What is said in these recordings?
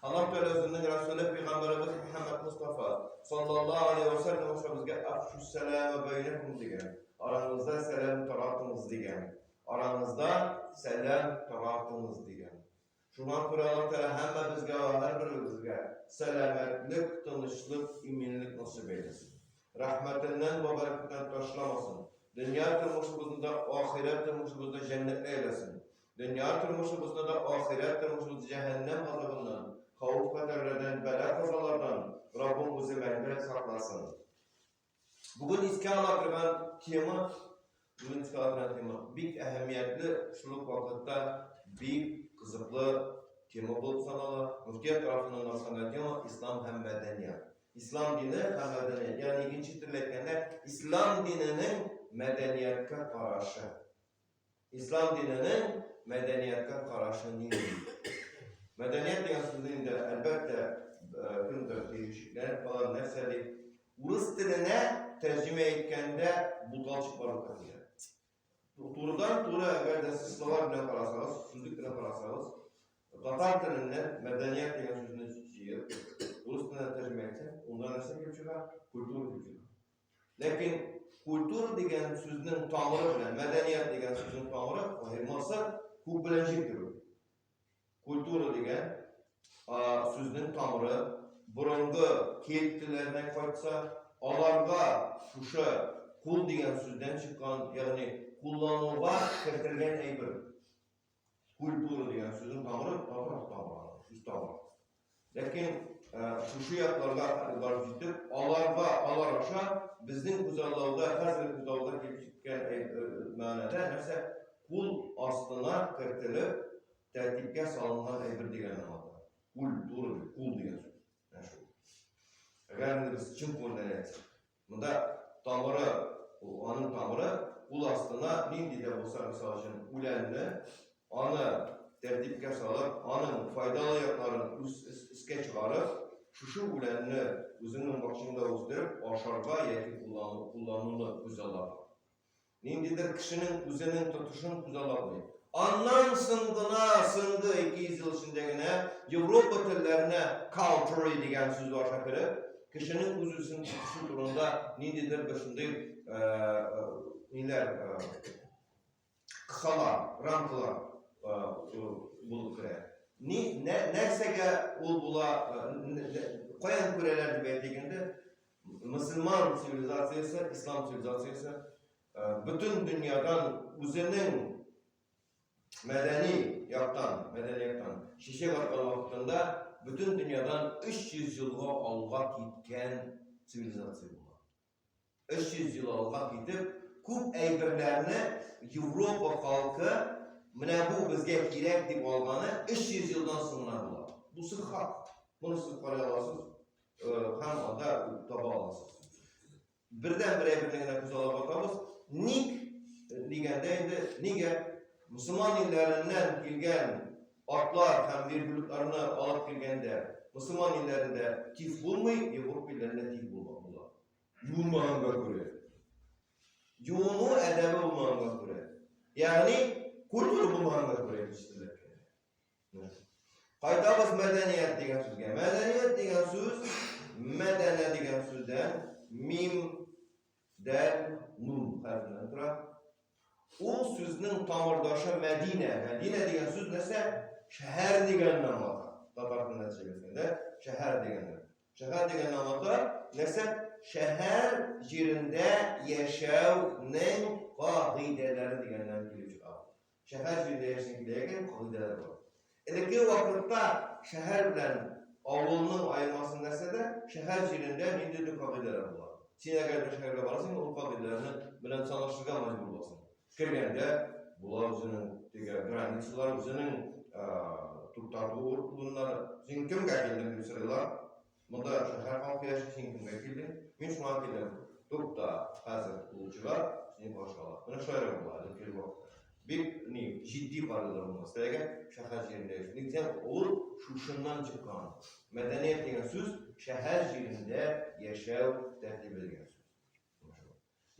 Аллаһ Тәгалә үзенең Расулы пәйгамбәребез Мөхәммәд Мустафа саллаллаһу алейһи ва сәлләм аша безгә афшус сәлама бәйнәкум дигән. Араңызда сәлам таратыңыз дигән. Араңызда сәлам таратыңыз дигән. Шуңа күрә Аллаһ Тәгалә һәммәбезгә ва һәрберебезгә сәламәтлек, тынычлык, иминлек насыйп әйләсен. Рәхмәтеннән вә бәрәкәтеннән ташламасын. Дөнья тормышыбызны да, ахирәт тормышыбызны да җәннәтле әйләсен. Дөнья тормышыбызны да, ахирәт тормышыбызны җәһәннәм газабыннан, хәвеф-хәтәрләрдән, бәла-казалардан Раббым үзе мәңге сакласын. Бүген искә ала торган тема, бүген искә ала торган тема бик әһәмиятле, шул ук вакытта бик кызыклы тема булып санала. Мөфтият тарафыннан башланган тема ислам һәм мәдәният. Ислам дине һәм мәдәният, ягъни икенче төрле әйткәндә, ислам диненең мәдәнияткә карашы. Ислам диненең мәдәнияткә карашы нинди? Мәдәният дигән сүзне инде, әлбәттә, э, кемдер шикләнеп калар, нәрсә дип. Урыс теленә тәрҗемә иткәндә буталчык барлыкка килә. Турыдан туры, әгәр дә сез словарь белән карасагыз, сүзлек белән карасагыз, татар теленнән мәдәният дигән сүзне җыеп, урыс теленә тәрҗемә итсәң, унда нәрсә килеп чыга? Культура килеп чыга. Ләкин культура дигән сүзнең тамыры белән мәдәният дигән сүзнең тамыры аермасы күк белән җир кебек. Культура дигән сүзнең тамыры борынгы кельт телләренә кайтса, аларга шушы кул дигән сүздән чыккан, ягъни куллануга кертелгән әйбер. Культура дигән сүзнең тамыры татар тамыры, сүз тамыры. Ләкин э, шушы якларга барып җитеп, аларга, алар аша безнең күзаллауда, хәзерге күзаллауда килеп җиткән э, э, мәгънәдә нәрсә кул астына кертелеп, тәртипкә салынган әйбер дигәнне аңлата. Культура, кул дигән сүз. Менә шул. Әгәр инде без чын күңелдән әйтсәк, Монда тамыры, ул аның тамыры кул астына нинди дә булса, мисал өчен, үләнне, аны тәртипкә салып, аның файдалы якларын үз искә чыгарып, шушы үләнне үзеңнең бакчаңда үстереп, ашарга яки куллану, куллануны күзаллап. Ниндидер кешенең үзенең тотышын күзаллатмый. Аннан соң гына, соңгы 200 ел эчендә генә Европа телләренә culture дигән сүз аша кереп, кешенең үз-үзен тотышы турында ниндидер бер шундый ниләр кысалар, рамкалар булып керә. Ни, нәрсәгә ул була, каян күрәләр дип әйтик инде, Мөселман цивилизациясе, ислам цивилизациясе э, бөтен дөньядан үзенең мәдәни яктан, мәдәни яктан чәчәк аткан вакытында бөтен дөньядан 300 елга алга киткән цивилизация була. 300 ел алга китеп, күп әйберләрне Европа халкы менә бу безгә кирәк дип алганы 300 елдан соң гына була. Бусы хак. Моны сез карый аласыз. Һәм анда таба аласыз. Бердән бер әйберне генә күз алып атабыз. Ник дигәндә инде нигә мусульман илләреннән килгән атлар һәм верблюдларны алып килгәндә мусульман илләрендә тиф булмый, Европа илләрендә тиф була. Юынмаганга күрә. Юыну әдәбе булмаганга күрә. Ягъни культура булмаганга күрә икенче Кайтабыз мәдәният дигән сүзгә. Мәдәният дигән сүз мәдәнә дигән сүздән мим, дәл, нун хәрефеннән тора. Ул сүзнең тамырдашы Мәдинә. Мәдинә дигән сүз нәрсә? Шәһәр дигәнне аңлата. Татар телендә сөйләгәндә шәһәр дигәнне. Шәһәр дигәнне аңлата. Нәрсә? Шәһәр җирендә яшәүнең кагыйдәләре дигәннән килеп чыга. Шәһәр җирендә яшәсең килә икән, кагыйдәләр бар. Элекке вакытта шәһәр белән авылның аермасы нәрсәдә? Шәһәр җирендә ниндидер кагыйдәләр була. Син әгәр дә шәһәргә барасың, ул кагыйдәләрне белән санашырга мәҗбүр буласың. Кергәндә була үзенең теге границалар, үзенең туктату урыннары. Син кемгә килдең дип сорыйлар. Монда шәһәр халкы яши, син кемгә килдең? Мин шуңа килдем. Тукта, хәзер ул чыга, сине каршы ала. Менә шулайрак була элекке вакытта. Бик ни, җитди карыйлар бу мәсьәләгә, шәһәр җирендә яши. Ник дисәң, ул шушыннан чыккан. Мәдәният дигән сүз шәһәр җирендә яшәү тәртибе дигән сүз.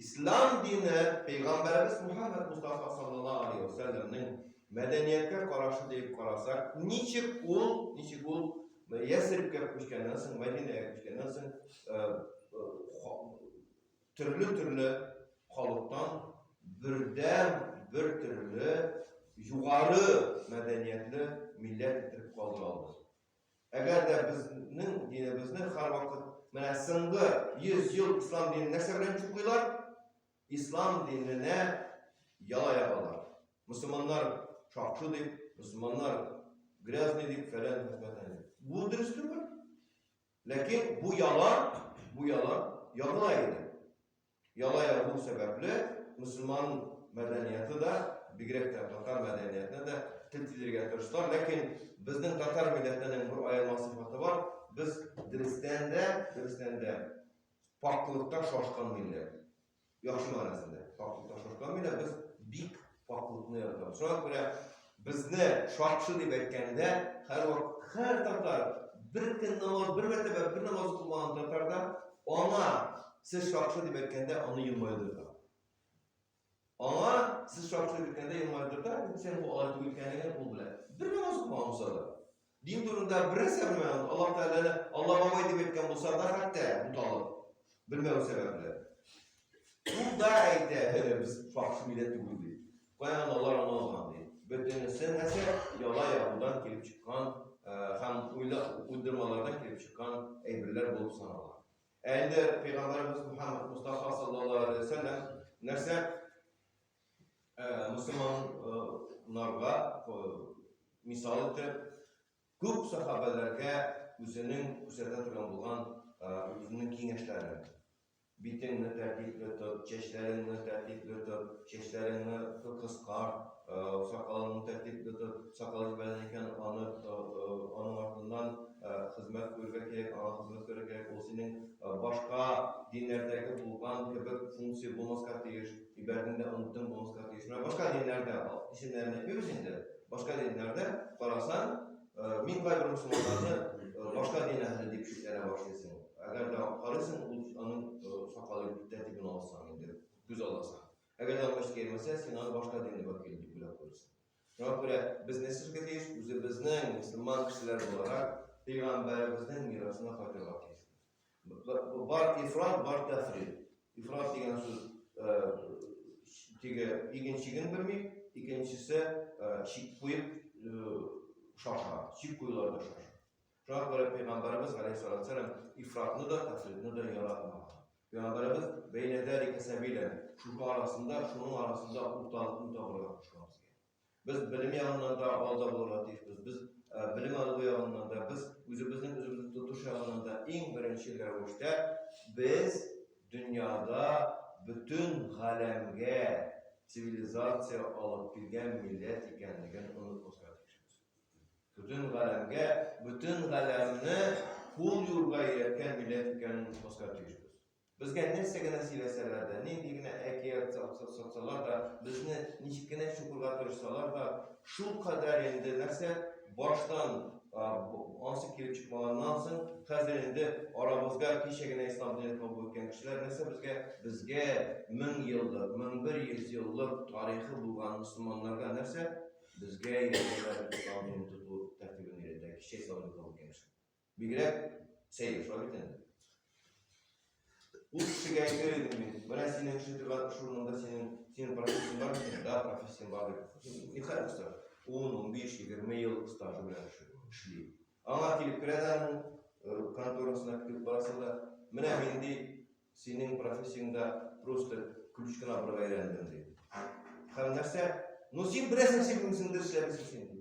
Ислам дине пәйгамбәребез Мухаммад Мустафа саллаллаһу алейһи ва сәлләмнең мәдәнияткә карашы дип карасак, ничек ул, ничек ул Ясрибкә күчкәннән соң, Мәдинәгә күчкәннән соң, төрле-төрле халыктан бердәм, бер төрле югары мәдәниятле милләт итеп калдыра алды. Әгәр дә безнең динебезне һәрвакыт менә соңгы 100 ел ислам динен нәрсә белән чукыйлар? Ислам диненә яла ябалар. Мөселманнар шакшы дип, мөселманнар грязный дип, фәлән фәлән. Бу дөрес түгел. Ләкин бу яла, бу яла ягыла иде. Яла ягу сәбәпле мөселман мәдәнияте дә, бигрәк тә татар мәдәниятенә дә тел тидерергә тырыштылар. Ләкин безнең татар милләтенең бер аерма сыйфаты бар. Без дөрестән дә, дөрестән дә пакьлыкта шашкан милләт. Яхшы мәгънәсендә. Пакьлыкта шашкан милләт. Без бик пакьлыкны яратабыз. Шуңа күрә безне шакшы дип әйткәндә, һәрвакыт һәр татар бер көн намаз, бер мәртәбә бер намаз укымаган татар да аңа сез шакшы дип әйткәндә аны елмайдырта. Аңа сез шакшы дип әйткәндә елмайдырта, сен бу алай түгел икәнлеген ул белә. Бер намаз укымаган булса да. Дин турында бер нәрсә белмәгән, Аллаһ Тәгаләне Алла бабай дип әйткән булса да, хәтта буталып, белмәү сәбәпле. Ул да әйтә, без шакшы милләт түгел ди. Каян алар аны алган ди. Бөтенесе нәрсә яла ягудан килеп чыккан һәм уйдырмалардан килеп чыккан әйберләр булып санала. Ә инде пәйгамбәребез Мухаммад Мустафа саллаллаһу алейһи ва сәлләм нәрсә мөселманнарга мисал итеп, күп сахабәләргә үзенең күрсәтә торган булган үзенең киңәшләрен. Битеңне тәртипле тот, чәчләреңне тәртипле тот, чәчләреңне кыскарт, сакалыңны тәртипле тот, сакал җибәргән икән, аны аның артыннан хезмәт күрергә кирәк, аңа хезмәт күрергә кирәк, ул синең башка диннәрдәге булган кебек функция булмаска тиеш. Ибәрдең дә оныттың булмаска тиеш. Менә башка диннәрдә, исемнәрен әйтмибез инде, башка диннәрдә карасаң, мин кайбер мөселманнарны башка дин әһеле дип шикләнә башлыйсың. Әгәр дә карыйсың, ул аның сакалы тәртибен алсаң инде, күз аласаң. Әгәр дә ул мәчеткә йөрмәсә, син аны башка дин вәкиле дип уйлап куярсың. Шуңа күрә без нәрсәгә тиеш? Үзебезнең мөселман кешеләр буларак пәйгамбәребезнең мирасына кайтырга тиешбез. Бар ифрат, бар тәфрит. Ифрат дигән сүз теге иген чиген белми, икенчесе чик куеп шаша, чик куюларда шаша. Шуңа күрә пәйгамбәребез галәйһиссалату вәссәлам ифратны да, тәфритне дә яратмаган. Пәйгамбәребез бәйнә зәлика сәбилә, шушы арасында, шуның арасында урталыкны табырга кушкан безгә. Без белем ягыннан да алда булырга тиешбез. Без э, белем алу ягыннан да, без үзебезнең үзебезне тотыш ягыннан да иң беренче рәвештә без дөньяда бөтен галәмгә цивилизация алып килгән милләт икәнлеген онытмаска тиешбез. Бөтен галәмгә, бөтен галәмне кул юрга өйрәткән милләт икәнен онытмаска тиешбез. Безгә нәрсә генә сөйләсәләр дә, нинди генә әкият сатсалар да, безне ничек кенә чукырга тырышсалар да, шул кадәр инде нәрсә баштан ансы килеп чыкмаганнан соң, хәзер инде арабызга кичә генә ислам динен кабул иткән кешеләр нәрсә безгә безгә 1000 еллык, 1100 еллык тарихы булган мөселманнарга нәрсә безгә өйрәтәләр ислам динен тоту тәртибен өйрәтә кичә ислам динен кабул иткән кешеләр. Бигрәк сәер шулай бит инде. Ул кешегә әйтер идем мин, менә синең эшли торган эш урыныңда синең синең профессияң бар бит, да, профессияң бар дип. Никадәр стаж? 10, 15, 20 ел стажы белән эшли. Аңа килеп керә дә аның конторасына килеп барасың да, менә мин ди, синең профессияңдә просто ключ кына барырга өйрәндем ди. Һәм нәрсә? Ну син беләсең, син белмисеңдер, эшләмисең син ди.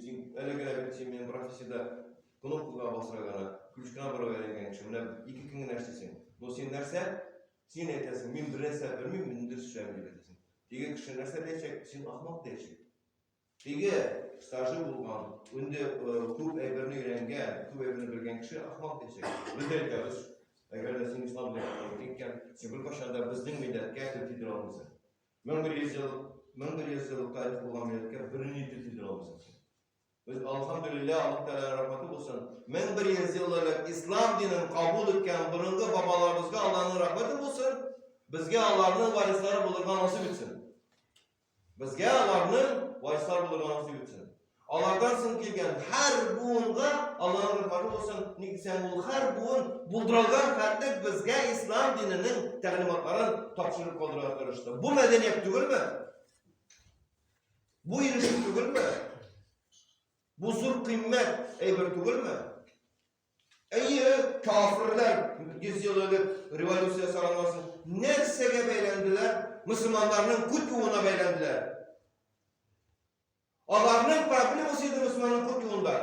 Син әле генә бит син минем профессиядә кнопкага басырга гына, ключ кына барырга өйрәнгән кеше. Менә ике көн генә эшлисең. Но син нәрсә? Син әйтәсең, мин бер нәрсә белмим, мин дөрес эшләмим дип әйтәсең. Теге кеше нәрсә диячәк? Син ахмак диячәк. Теге стажы булган, инде күп әйберне өйрәнгән, күп әйберне белгән кеше ахмак диячәк. Без дә әйтәбез, әгәр дә син ислам белән икән, син беркайчан да безнең милләткә тел тидерә алмыйсың. 1100 ел, 1100 ел тарих булган милләткә берни тел тидерә алмыйсың син. Без алхамдулилла, Аллаһ Тәгаләнең рәхмәте булсын. 1100 ел элек ислам динен кабул иткән борынгы бабаларыбызга Аллаһның рәхмәте булсын. Безгә аларның варислары булырга насыйп итсен. Безгә аларның варислары булырга насыйп итсен. Алардан соң килгән һәр буынга Аллаһның рәхмәте булсын, ник дисәң, ул һәр буын булдырылган хәтле безгә ислам диненең тәгълиматларын тапшырып калдырырга тырышты. Бу мәдәният түгелме? Бу ирешү түгелме? Бу зур кыйммәт әйбер түгелме? Әйе, кафирләр 100 ел элек революция ясаганнан соң нәрсәгә бәйләнделәр? Мөселманнарның күт юуына бәйләнделәр. Аларның проблемасы иде мөселманның күт юуында.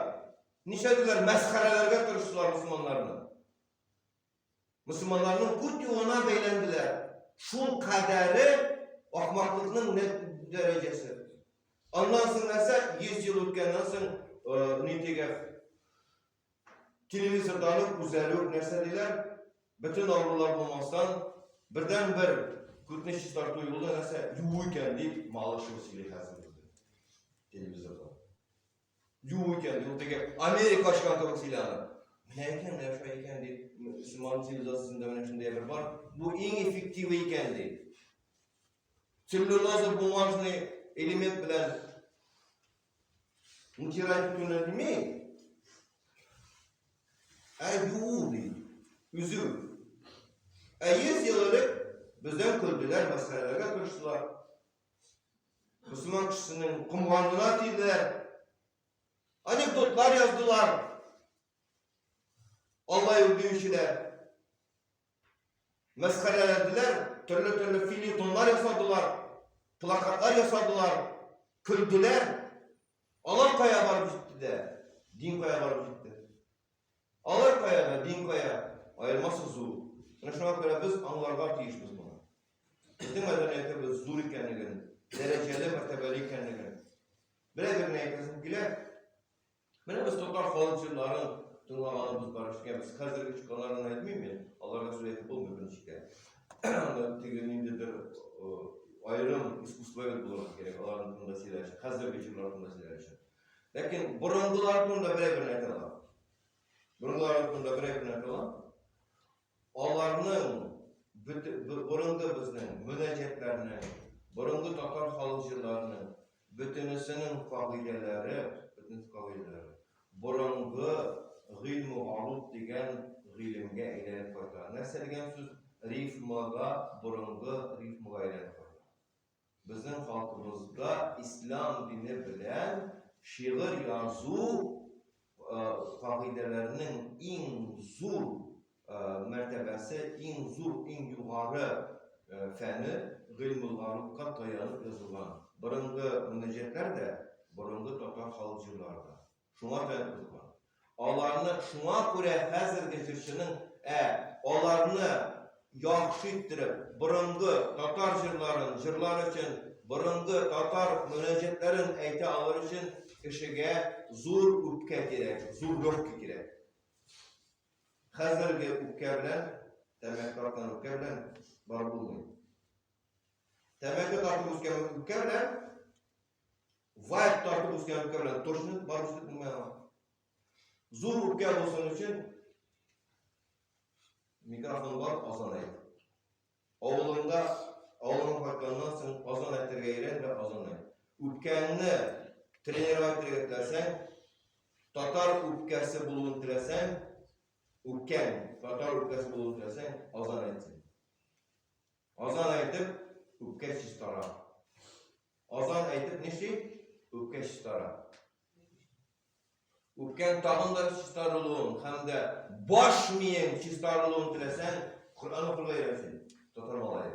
Нишләделәр? Мәсхәрәләргә тырыштылар мөселманнарны. Мөселманнарның күт юуына бәйләнделәр. Шул кадәре ахмаклыкның дәрәҗәсе. Аннан соң нәрсә? 100 ел үткәннән соң ни дигән? Телевизордан ук үзләре үк нәрсә диләр? Бөтен авырулар булмастан, бердән-бер күтне чистарту юлы нәрсә? Юу икән дип Малышев сөйли хәзер инде. Телевизорда. Юу икән, ул теге Америка ачкан кебек сөйли аны. Менә икән, менә шулай икән дип, мөселман цивилизациясендә менә шундый әйбер бар. Бу иң эффективы икән ди. Целлюлоза бумажный элемент белән Натирать итүне дими, ә юу ди, үзү. Ә 100 ел элек бездән көлделәр, мәсхәрәләргә тырыштылар. Мөселман кешесенең комганына тиделәр. Анекдотлар яздылар. Алла юк диючеләр. Мәсхәрәләделәр, төрле-төрле фельетоннар ясадылар, плакатлар ясадылар, көлделәр. Алар кая барып җитте дә, дин кая барып җитте? Алар кая да, дин кая? Аермасы зур. Менә шуңа күрә без аңларга тиешбез моны. Безнең мәдәниятебез зур икәнлеген, дәрәҗәле, мәртәбәле икәнлеген. Берәр генә әйтәсем килә. Менә без татар халык җырларын тыңлаганыбыз бар эшкә. Без хәзерге чыкканнарын әйтмим мин, аларга сүз әйтеп булмый берничек. Анда теге ниндидер аерым искусствовед булырга кирәк, аларның турында сөйләр өчен, хәзерге җырлар турында сөйләр өчен. Ләкин борынгылар турында берәй берне әйтә алам. Борынгылар турында берәй берне әйтә алам. Аларның борынгы безнең мөнәҗәтләрнең, борынгы татар халык җырларының бөтенесенең кагыйдәләре, бөтенесе кагыйдәләре борынгы гыйльму аруд дигән гыйлемгә әйләнеп кайта. Нәрсә дигән сүз? Рифмага, борынгы рифмага әйләнеп кайта. Безнең халкыбызда ислам дине белән шигырь язу кагыйдәләренең иң зур мәртәбәсе, иң зур, иң югары фәне гыйльмул гарубка таянып язылган. Борынгы мөнәҗәтләр дә, борынгы татар халык җырлары да шуңа таянып язылган. Аларны шуңа күрә хәзерге җырчының, ә аларны яхшы иттереп, борынгы татар җырларын җырлар өчен, борынгы татар мөнәҗәтләрен әйтә алыр өчен кешегә зур үпкә кирәк, зур легкий кирәк. Хәзерге үпкә белән, тәмәке тарткан үпкә белән барып булмый. Тәмәке тартып үскән үпкә белән Вайп тартып үскән үпкә белән точно барып җитеп булмый аңа. Зур үпкә булсын өчен микрофон бар, азан әйт. Авылыңда, авылыңа кайтканнан соң азан әйтергә өйрән дә азан әйт. Үпкәңне тренировать итәргә теләсәң, татар үпкәсе булуын теләсәң, үпкәң татар үпкәсе булуын теләсәң, азан әйтсен. Азан әйтеп, үпкә чистара. Азан әйтеп нишли? Үпкә чистара. Үпкәң тагын да чистарылуын һәм дә баш миең чистарылуын теләсәң, Коръән укырга өйрән син, татар малае.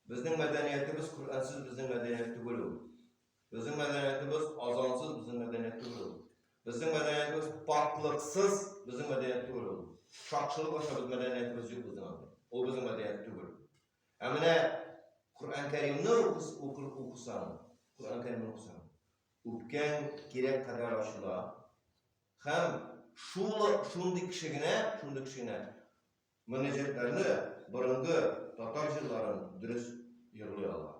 Безнең мәдәниятебез Коръәнсез безнең мәдәният түгел ул. Безнең мәдәниятебез азансыз безнең мәдәният түгел ул. Безнең мәдәниятебез пакьлыксыз безнең мәдәният түгел ул. Шакшылык аша без мәдәниятебез юк безнең анда. Ул безнең мәдәният түгел. Ә менә Коръән Кәримне укысаң, Коръән Кәримне укысаң, үпкәң кирәк кадәр ачыла. Һәм шул шундый кеше генә, шундый кеше генә мөнәҗәтләрне, борынгы татар җырларын дөрес җырлый ала.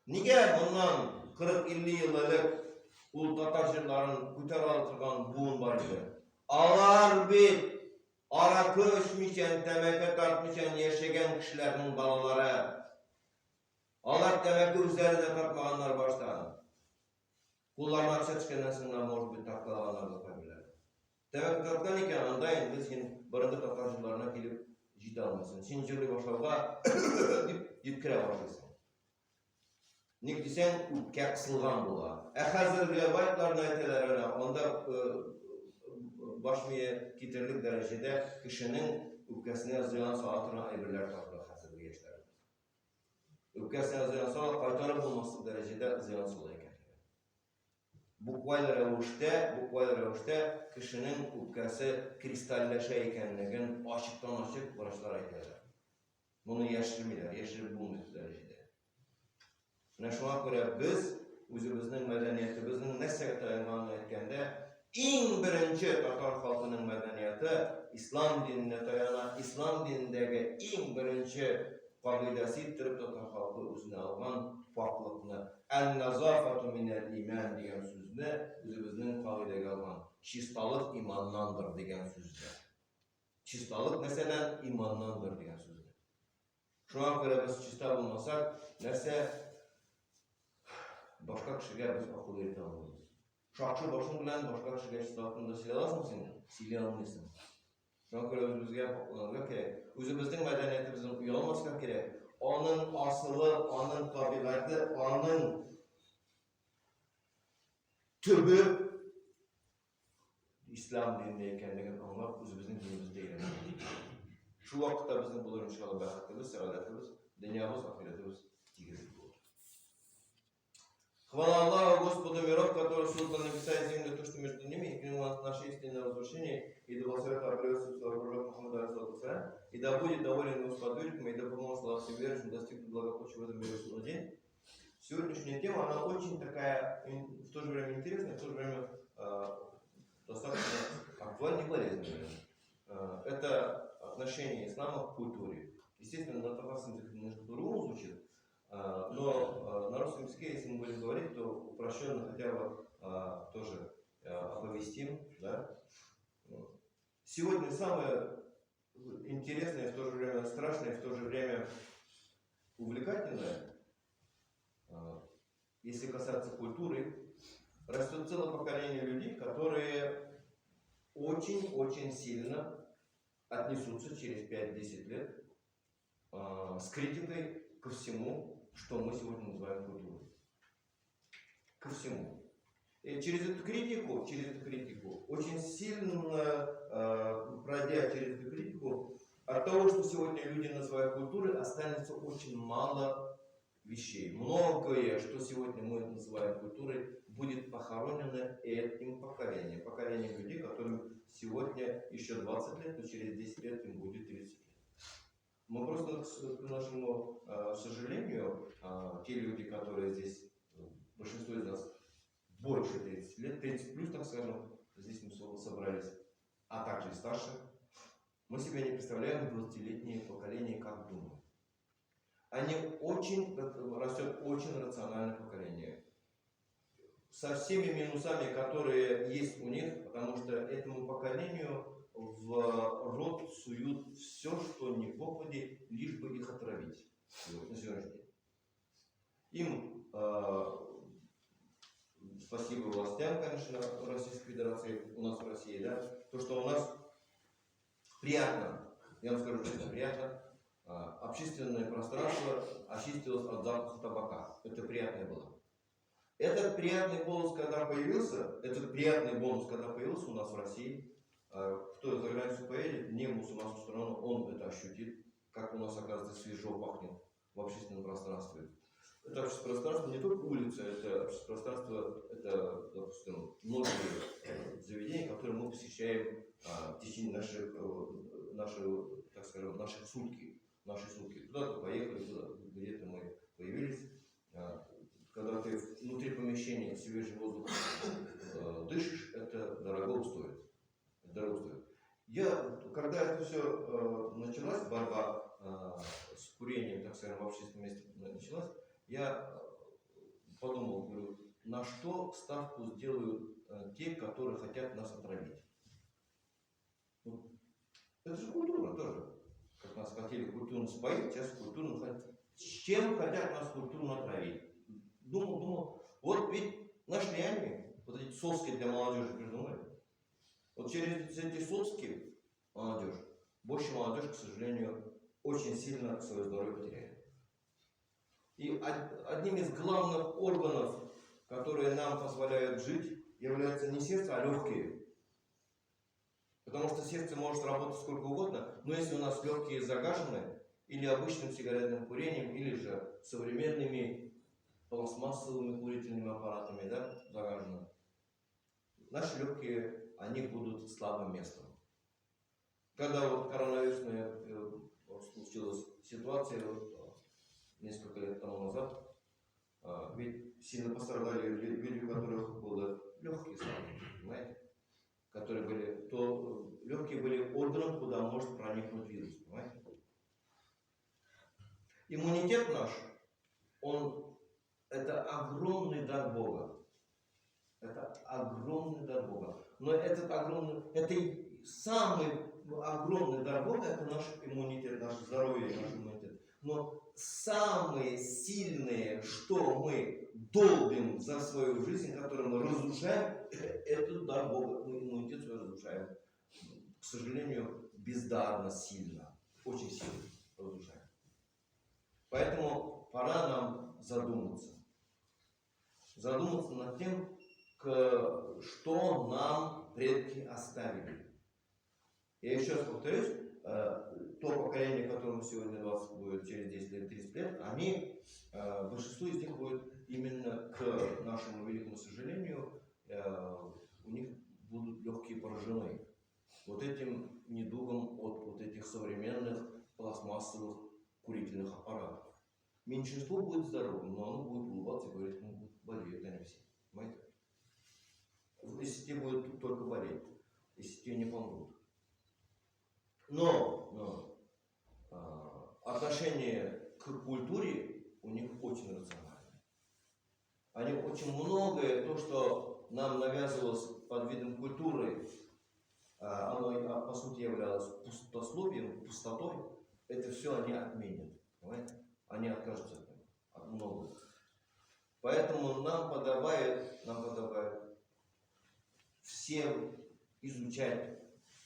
Нигә моннан 40-50 ел элек ул татар җырларын күтәрә ала торган буын бар иде? Алар бит аракы эчмичән, тәмәке тартмыйчан яшәгән кешеләрнең балалары. Алар тәмәке үзләре дә тартмаганнар баштан. Кулларына акча төшкәннән соң гына, может быть, тарткалаганнардыр кайберләре. Тәмәке тарткан икән, анда инде син борынгы татар җырларына килеп җитә алмыйсың. Син җырлый башлауга дип йөткерә башлыйсың. Ник дисәң, үпкә кысылган була. Ә хәзерге байтларны әйтәләр әнә, анда баш мие китерлек дәрәҗәдә кешенең үпкәсенә зыян сала торган әйберләр тартыла хәзерге яшьләребез. Үпкәсенә зыян сала, кайтарып булмаслык дәрәҗәдә зыян сала икән. Букваль рәвештә кешенең үпкәсе кристалләшә икәнлеген ачыктан-ачык врачлар әйтәләр. Моны яшермиләр, яшереп булмый дәрәҗәдә. Менә шуңа күрә без үзебезнең мәдәниятебезнең нәрсәгә таянганын әйткәндә, иң беренче татар халкының мәдәнияте ислам диненә таяна, ислам динендәге иң беренче кагыйдәсе иттереп татар халкы үзенә алган пакьлыкны, ән-назафату минәл иман дигән сүзне үзебезнең кагыйдәгә алган, чисталык иманнандыр дигән сүзне. Чисталык нәрсәдән? Иманнандыр дигән сүзне. Шуңа күрә без чиста булмасак, нәрсә, башка кешегә без акыл өйрәтә алмыйбыз. Шакшы башың белән башка кешегә чиста турында сөйли аласың син? Сөйли алмыйсың. Шуңа күрә үзебезгә пакьланырга кирәк. Үзебезнең мәдәниятебездән оялмаска кирәк. Аның асылы, аның табигате, аның төбе ислам динендә икәнлеген аңлап, үзебезнең динебездә өйрәнергә тиеш. Шул вакытта безнең булыр иншалла бәхетебез, сәгадәтебез, дөньябыз, ахирәтебез тигез булыр. Хвала Аллаху, Господу миров, который создал небеса и землю, то, что между ними, и принял нас наше истинное возвышение, и да благословит обрел своего пророка Мухаммада, алейхиссалату, и да будет доволен его сподвижником, и да поможет Аллах всем верующим достигнуть благополучия в этом мире в судный день. Сегодняшняя тема, она очень такая, в то же время интересная, в то же время достаточно актуальная и полезная. Это отношение ислама к культуре. Естественно, на татарском языке немножко по-другому звучит, но на русском языке, если мы будем говорить, то упрощенно хотя бы тоже оповестим. Да? Сегодня самое интересное, в то же время страшное, в то же время увлекательное, если касаться культуры, растет целое поколение людей, которые очень-очень сильно отнесутся через 5-10 лет с критикой ко всему, что мы сегодня называем культурой. Ко всему. И через эту критику, очень сильно пройдя через эту критику, от того, что сегодня люди называют культурой, останется очень мало вещей. Многое, что сегодня мы называем культурой, будет похоронено этим поколением. Поколением людей, которым сегодня еще 20 лет, но через 10 лет им будет 30 лет. Мы просто, к нашему сожалению, те люди, которые здесь, большинство из нас больше 30 лет, 30 плюс, так скажем, здесь мы собрались, а также и старше, мы себе не представляем 20-летнее поколение, как думают. Они очень, растет очень рациональное поколение. Со всеми минусами, которые есть у них, потому что этому поколению в рот суют все, что ни попади, лишь бы их отравить. Вот, на сегодняшний день. Им спасибо властям, конечно, Российской Федерации, у нас в России, да, то, что у нас приятно, я вам скажу честно, приятно, общественное пространство очистилось от запаха табака. Это приятно было. Этот приятный бонус, когда появился, этот приятный бонус, когда появился у нас в России, кто за границу поедет, не в мусульманскую страну, он это ощутит, как у нас, оказывается, свежо пахнет в общественном пространстве. Это общественное пространство не только улица, это общественное пространство, это, допустим, многие заведения, которые мы посещаем в течение нашего, так скажем, нашей сутки. Куда-то поехали, куда, где-то мы появились. Когда ты внутри помещения свежий воздух дышишь, это дорого стоит. Это дорого стоит. Я, когда это все началась, борьба с курением, так скажем, в общественном месте началась, я подумал, говорю, на что ставку сделают те, которые хотят нас отравить? Ну, это же культура тоже. Как нас хотели культурно споить, сейчас культурно хотят. С чем хотят нас культурно отравить? Думал, думал. Вот ведь Нашли они вот эти соски для молодежи придумали. Вот через эти соски молодежь, больше молодежь, к сожалению, очень сильно свое здоровье потеряет. И одним из главных органов, которые нам позволяют жить, является не сердце, а легкие. Потому что сердце может работать сколько угодно, но если у нас легкие загажены, или обычным сигаретным курением, или же современными пластмассовыми курительными аппаратами, да, загажены, наши легкие, они будут слабым местом. Когда вот коронавирусная случилась ситуация несколько лет тому назад, ведь сильно пострадали люди, у которых было легкие слабые, понимаете? Которые были, то легкие были органом, куда может проникнуть вирус, понимаете? Иммунитет наш, он, это огромный дар Бога. Это огромный дар Бога. Но этот огромный, это самый огромный дар Бога, это наш иммунитет, наше здоровье, наш иммунитет. Но самые сильные, что мы долбим за свою жизнь, которую мы разрушаем, этот дар Бога, мы иммунитет свой разрушаем. К сожалению, бездарно сильно, очень сильно разрушаем. Поэтому пора нам задуматься. Задуматься над тем, что нам предки оставили. Я еще раз повторюсь, то поколение, которому сегодня 20 будет через 10 лет, 30 лет, они, большинство из них будет именно, к нашему великому сожалению, у них будут легкие поражены вот этим недугом от вот этих современных пластмассовых курительных аппаратов. Меньшинство будет здоровым, но оно будет улыбаться и говорить, ну, болеют они все. Понимаете? Если те будут только болеть, если те не помрут. Но отношение к культуре у них очень рациональное. Они очень многое, то, что нам навязывалось под видом культуры, оно, по сути, являлось пустословием, пустотой, это все они отменят. Понимаете? Они откажутся от него, от многого. Поэтому нам подобает всем изучать,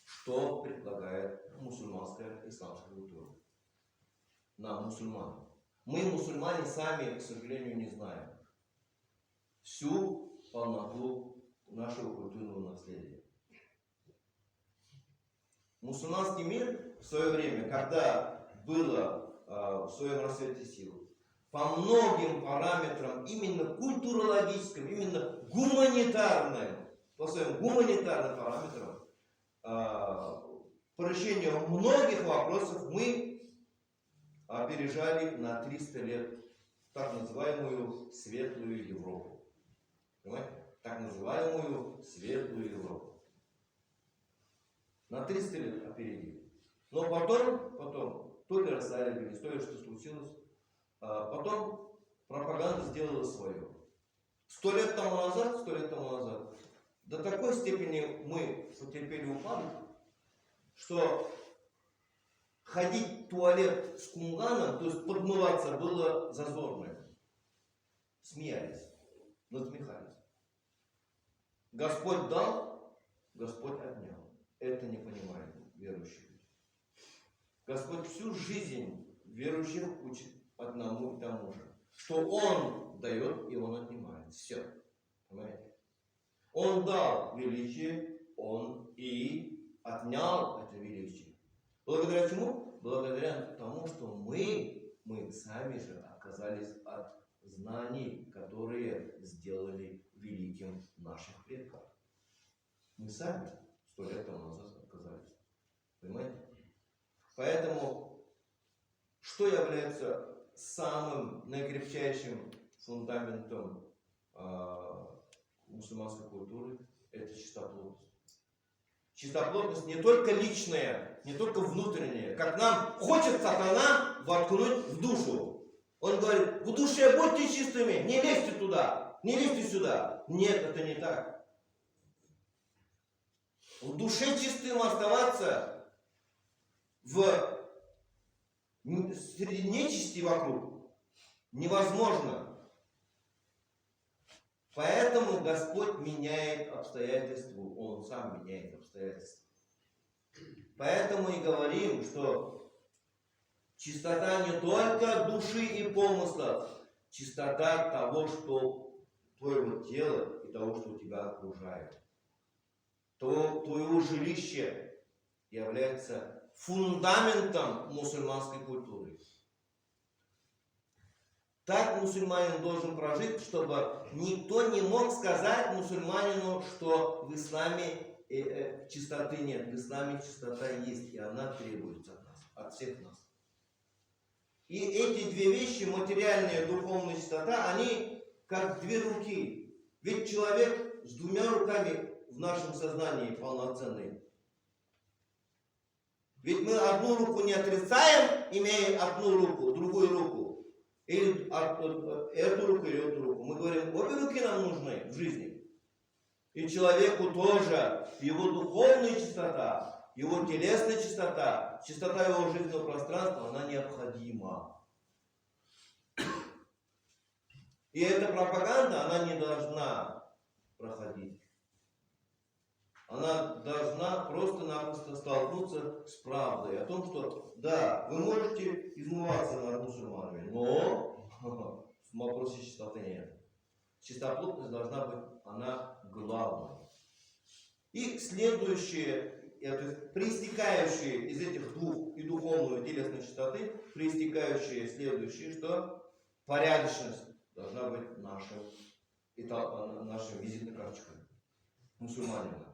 что предлагает мусульманская исламская культура. Нам, мусульманам. Мы, мусульмане, сами, к сожалению, не знаем всю полноту нашего культурного наследия. Мусульманский мир в свое время, когда было в своем расцвете сил, по многим параметрам, именно культурологическим, именно гуманитарным, по своим гуманитарным параметрам, по решению многих вопросов мы опережали на 300 лет так называемую светлую Европу. Понимаете? Так называемую светлую Европу. На 300 лет опередили. Но потом, то ли расслабились, то ли что случилось, потом пропаганда сделала свое. 100 лет тому назад, 100 лет тому назад, до такой степени мы потерпели упадок, что ходить в туалет с кумганом, то есть подмываться, было зазорно. Смеялись, насмехались. Господь дал, Господь отнял. Это не понимают верующие люди. Господь всю жизнь верующих учит одному и тому же, что Он дает и Он отнимает. Все. Понимаете? Он дал величие, Он и отнял это величие. Благодаря чему? Благодаря тому, что мы сами же отказались от знаний, которые сделали великим наших предков. Мы сами 100 лет тому назад отказались. Понимаете? Поэтому, что является самым наикрепчайшим фундаментом мусульманской культуры? Это чистоплотность. Чистоплотность не только личная, не только внутренняя, как нам хочет сатана воткнуть в душу. Он говорит, в душе будьте чистыми, не лезьте туда, не лезьте сюда. Нет, это не так. В душе чистым оставаться среди нечисти вокруг невозможно. Поэтому Господь меняет обстоятельства, Он сам меняет обстоятельства. Поэтому и говорим, что чистота не только души и помыслов, чистота того, что твоего тела и того, что тебя окружает. Твоего жилища является фундаментом мусульманской культуры. Так мусульманин должен прожить, чтобы никто не мог сказать мусульманину, что в исламе чистоты нет. В исламе чистота есть, и она требуется от нас, от всех нас. И эти две вещи, материальная и духовная чистота, они как две руки. Ведь человек с двумя руками в нашем сознании полноценный. Ведь мы одну руку не отрицаем, имея одну руку, другую руку. Или эту руку, или эту руку. Мы говорим, обе руки нам нужны в жизни. И человеку тоже его духовная чистота, его телесная чистота, чистота его жизненного пространства, она необходима. И эта пропаганда, она не должна проходить. Она должна просто-напросто столкнуться с правдой о том, что да, вы можете измываться над мусульманами, но в вопросе чистоты нет. Чистоплотность должна быть, она главной. И следующее, то есть проистекающие из этих двух, и духовной, и телесной чистоты, проистекающие следующее, что порядочность должна быть нашим визитной карточкой мусульманина.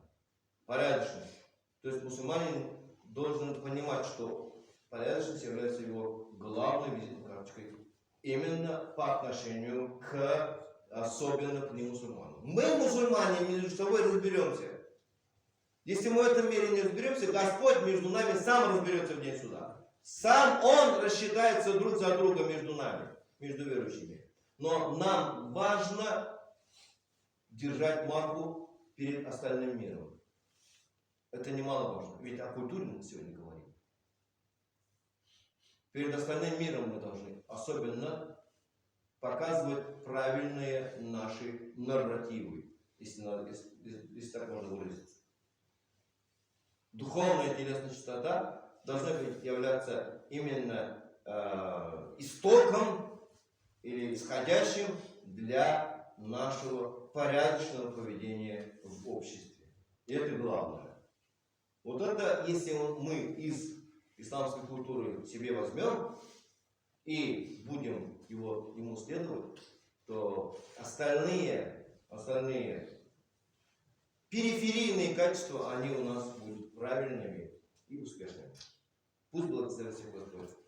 Порядочность. То есть мусульманин должен понимать, что порядочность является его главной визитной карточкой именно по отношению к, особенно к немусульманам. Мы, мусульмане, между собой разберемся. Если мы в этом мире не разберемся, Господь между нами сам разберется в день суда. Сам Он рассчитается друг за друга между нами, между верующими. Но нам важно держать марку перед остальным миром. Это немаловажно. Ведь о культуре мы сегодня говорим. Перед остальным миром мы должны особенно показывать правильные наши нарративы, если так можно выразиться. Духовная и телесная чистота должна являться именно истоком или исходящим для нашего порядочного поведения в обществе. И это главное. Вот это, если мы из исламской культуры себе возьмем и будем ему следовать, то остальные периферийные качества, они у нас будут правильными и успешными. Пусть благословит всех Господь.